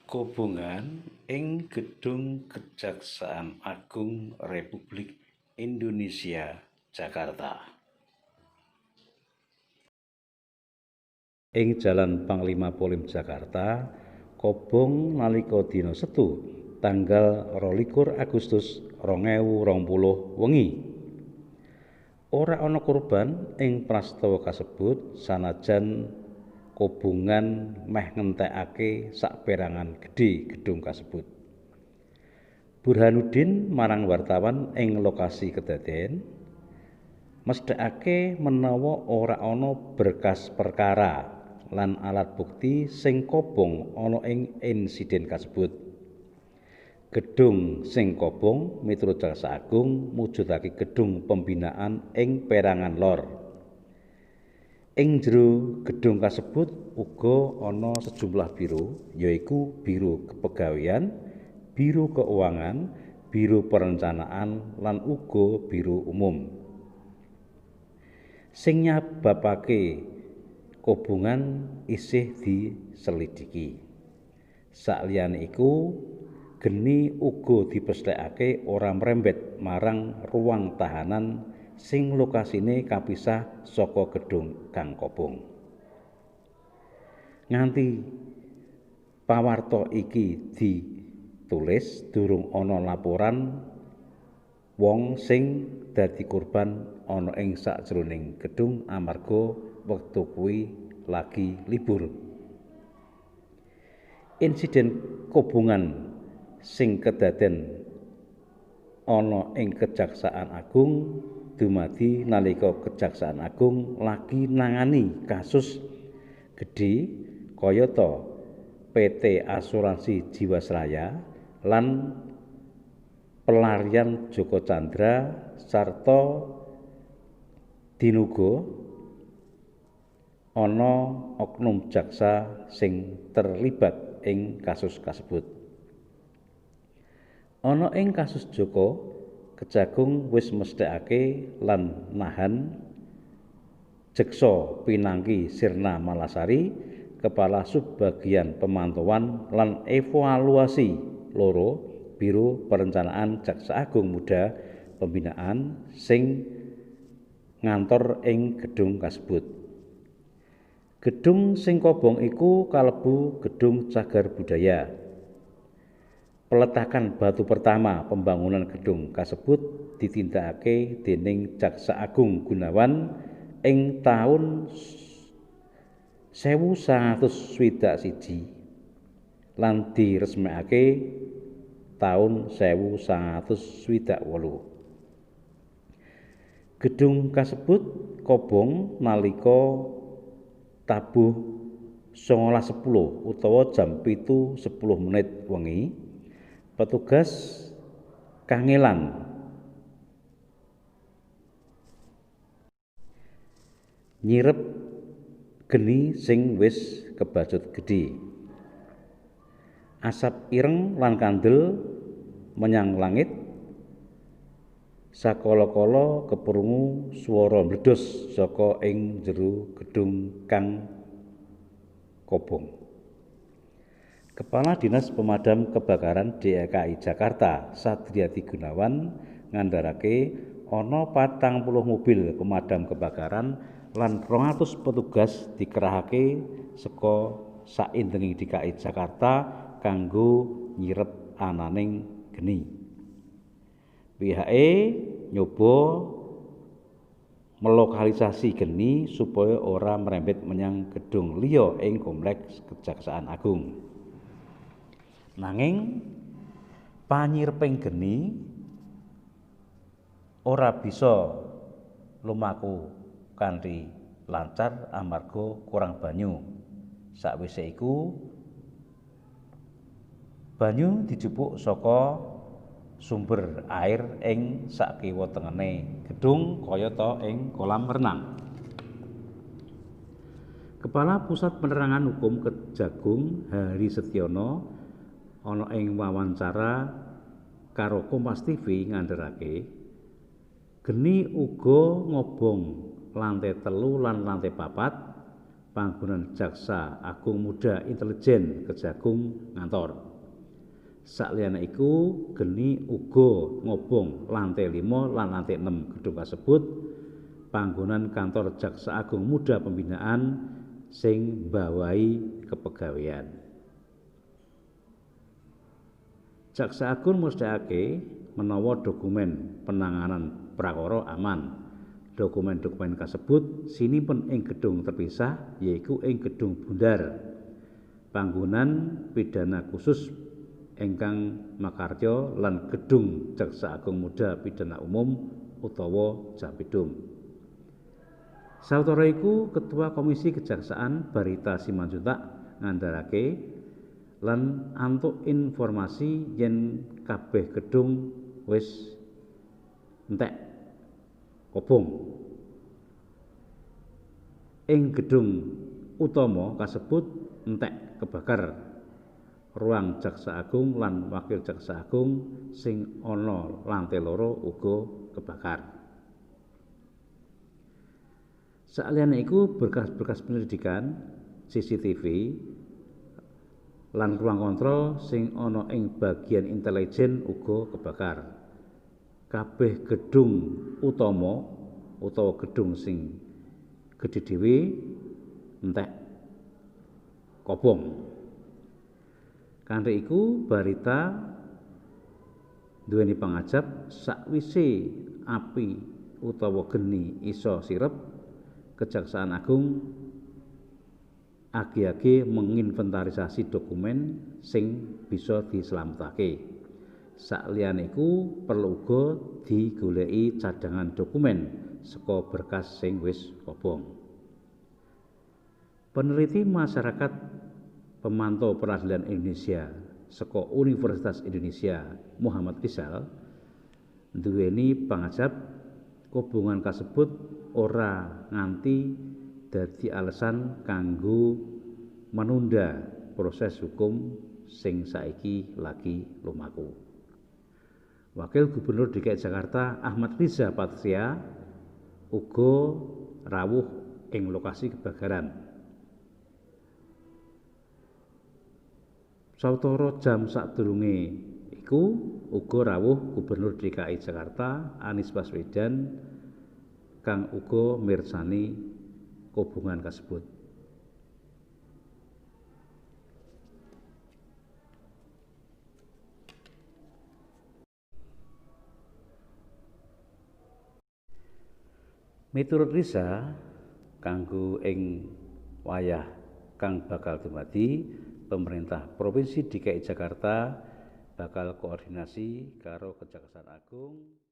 Kobongan ing Gedung Kejaksaan Agung Republik Indonesia, Jakarta. Ing Jalan Panglima Polim Jakarta, kobong nalika dina Setu tanggal 22 Agustus 2020 wengi. Ora ana korban ing prastawa kasebut sanajan kobongan meh ngentekake saperangan gedhe gedung kasebut. Burhanuddin marang wartawan ing lokasi kedaden mesthekake menawa ora ana berkas perkara lan alat bukti sing kobong ana ing insiden kasebut. Gedung sing kobong miturut Jaksa Agung mujudake gedung pembinaan ing perangan lor. Ing jero gedung kasebut uga ana sejumlah biro, yaiku Biro Kepegawaian, Biro Keuangan, Biro Perencanaan lan uga Biro Umum. Sing nyababake kobongan isih diselidiki. Sakliyane iku, geni uga dipesthekake ora mrembet marang ruang tahanan sing lokasine kapisah saka gedung kang kobong. Nganti pawarta iki ditulis durung ana laporan wong sing dadi korban ana ing sakjroning gedung amarga wektu kuwi lagi libur. Insiden kobongan sing kedaden ana ing Kejaksaan Agung dumadi nalika Kejaksaan Agung lagi nangani kasus gedhe kayata PT Asuransi Jiwasraya lan pelarian Joko Chandra sarta dinuga ana oknum jaksa sing terlibat ing kasus kasebut. Ana ing kasus Joko, Kejagung wis mesthekake lan nahan Jeksa Pinangki Sirna Malasari, Kepala Subbagian Pemantauan lan Evaluasi loro Biro Perencanaan Jaksa Agung Muda Pembinaan sing ngantor ing gedung kasebut. Gedung sing kobong iku kalebu gedung cagar budaya. Peletakan batu pertama pembangunan gedung kasebut ditindakake dening Jaksa Agung Gunawan ing taun 1961 lan diresmekake taun 1968. Gedung kasebut kobong nalika tabuh 19.10 utawa jam 7.10 wengi. Petugas kangelan nyirep geni sing wis kebacut gedhe. Asap ireng lan kandel menyang langit. Sakala-kala keprungu swara mbledhos saka ing jero gedung kang kobong. Kepala Dinas Pemadam Kebakaran DKI Jakarta, Satriadi Gunawan, ngandharake ana 40 mobil pemadam kebakaran lan 200 petugas dikerahake saka saindenging DKI Jakarta kanggo nyirep ananing geni. Pihake nyoba melokalisasi geni supaya ora merembet menyang gedung liya ing kompleks Kejaksaan Agung. Nanging panyireping geni ora bisa lumaku kanthi lancar amarga kurang banyu. Sakwise iku banyu dijupuk saka sumber air ing sakiwa tengene gedung kayata ing kolam renang. Kepala Pusat Penerangan Hukum Kejagung Hari Setiono ana ing wawancara karo Kompas TV ngandharake geni uga ngobong lantai 3 lan lantai 4 panggonan Jaksa Agung Muda Intelijen Kejagung ngantor. Sakliyane iku, geni uga ngobong lantai 5 lan lantai 6 gedung kasebut, panggonan kantor Jaksa Agung Muda Pembinaan sing mbawahi kepegawean. Jaksa Agung mesthekake menawa dokumen penanganan prakara aman. Dokumen-dokumen kasebut sinimpen ing gedung terpisah, yaiku ing Gedung Bundar, panggonan pidana khusus ingkang makarya lan Gedung Jaksa Agung Muda Pidana Umum utawa Jampidum. Sawetara iku, Ketua Komisi Kejaksaan Barita Simanjuntak ngandharake lan antuk informasi yen kabeh gedung wis entek kobong. Ing gedung utama kasebut entek kebakar. Ruang Jaksa Agung lan Wakil Jaksa Agung sing ana lantai 2 uga kebakar. Sakliyane iku, berkas-berkas penyelidikan, CCTV lan ruang kontrol sing ana ing bagian intelijen uga kebakar. Kabeh gedung utama utawa gedung sing gedhe dhewe entek kobong. Kanthi iku, Barita duweni pangajap sakwise api utawa geni iso sirep, Kejaksaan Agung agi-agi menginventarisasi dokumen sing bisa dislametake. Sakliyane iku perlu uga digoleki cadangan dokumen saka berkas sing wis kobong. Peneliti masyarakat pemantau peradilan Indonesia saka Universitas Indonesia Muhammad Rizal duweni pangajap kobongan kasebut ora nganti dadi alasan kanggo menunda proses hukum sing saiki lagi lumaku. Wakil Gubernur DKI Jakarta Ahmad Riza Patria uga rawuh ing lokasi kebakaran. Sawetara jam sadurunge iku uga rawuh Gubernur DKI Jakarta Anies Baswedan kang uga mirsani kobongan kasebut. Miturut Riza, kanggo ing wayah kang bakal dumadi, pemerintah Provinsi DKI Jakarta bakal koordinasi karo Kejaksaan Agung.